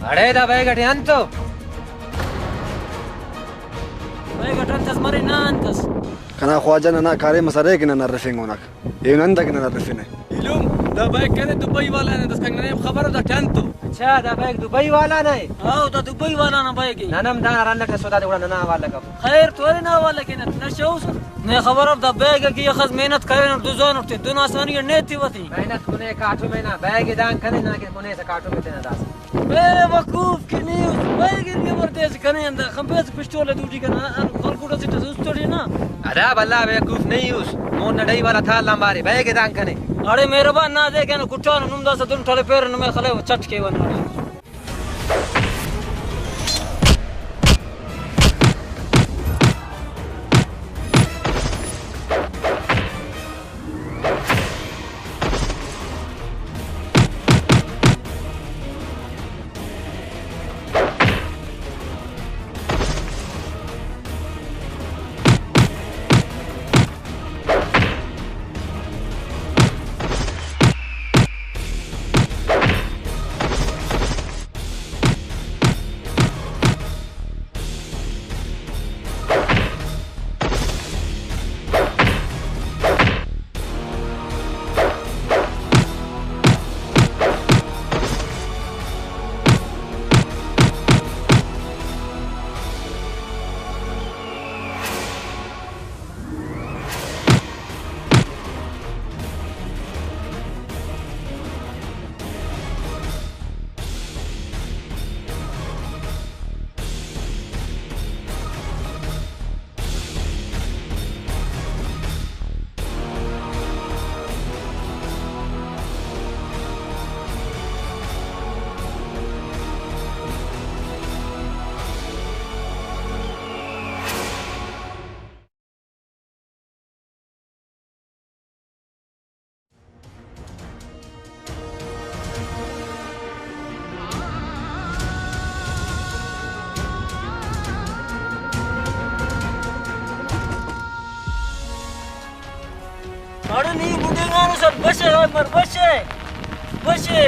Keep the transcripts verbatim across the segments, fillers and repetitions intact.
اڑے دا بیگ اٹی انت ء؟ بیگ اٹ انت اس مرے، نا انت اس؟ کنا خواجہ ننا کاریم اس ارے کہ نن ہرفنگ اونک۔ ایہن انت اکن نن ہرفنہ۔ ایلم، دا بیگ کنے دبئی والا نا داسکان، ننے خبر ء دا ٹہن تو۔ اچھا، دا بیگ دبئی والا نا ء؟ ہاں، دا دبئی والا نا بیگ ء۔ نن ہم دانا رنڈ اٹ اسو، دادے گڑا ننا حوالہ کپ۔ خیر تو ارے نا حوالہ کینہ، نشہ اس۔ نے خبر اف دا بیگ ء کہ اخس محنت کرینٹ دزانٹ تے دن آسانی اٹ نے تیوہ تے۔ محنت کنے کاٹم ء نا، بیگ ء دان کنے ناکہ کنے سا کاٹم ء تینا داسہ۔ بے وقوف کہ نی اس، بیگ ء نی امر تیس کنے اندا، خمپیس پسٹول ء دوٹی کنا، ان خلکوٹ اسٹ اس استوڑی نا۔ ادا بھلا بیوقوف نہیں اس، مون نہ ڈئی والا تھا لمبارے، بیگ ء دان کنے۔ اڑے مہربان نا دے کنے کٹانو نم داسہ دن ٹھلے پیر نمے خلے چٹ کے ون۔ اڑے نی بڈینگانو سر بشے، اوار بشے، بشے۔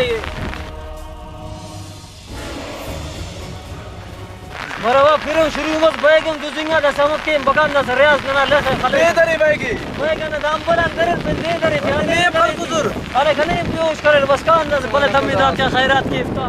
مروا پھرو شروع مس بیگ ہم دزنگا دا سمک کے بگان دا سریاس ننا لس خلے۔ دے درے بیگے۔ بیگ نا دام بلان درے پن دے درے۔ نے پل گزر۔ ارے کنے پیوش کرے بس کان دا پلے تمی دا کیا خیرات کے افطار۔